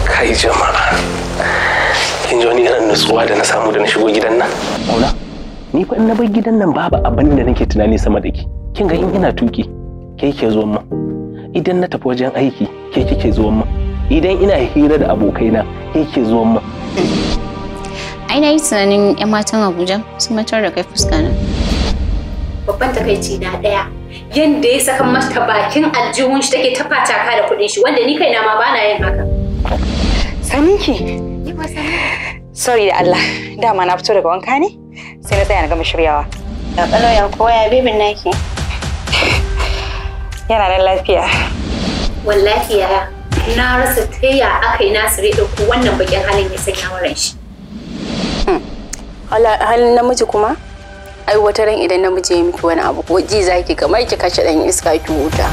Kai jama'a, kin ji wani irin nutsuwa da na samu da na shigo gidan nan? Mauna, ni fa in na bar gidan nan babu abin da nake tunani sama da ke. Kin ga in ina tuki, ke ke zuwan min. Idan na tafi wajen aiki, ke kike zuwan min. Idan ina hira da abokaina, ke ke zuwan min. Ai na yi tunanin 'yan matan Abuja sun matar da kai fuska na. Babban takaici na ɗaya, yanda ya saka mata bakin aljihun shi take ta fataka da kuɗin shi, wanda ni kaina ma bana yin haka. Saninki. Sorry da Allah, dama na fito daga wanka ne, sai na tsaya na gama shiryawa. Ya kalau ya koya bebin naki. Yana nan lafiya. Wallahi yaya, na rasa ta ya aka yi Nasiru ya ɗauko wannan bakin halin ya sanya wa shi. Halin namiji kuma? Ai wata ran idan namiji ya miki wani abu, ji zaki kamar ki kashe ɗan iska ki huta.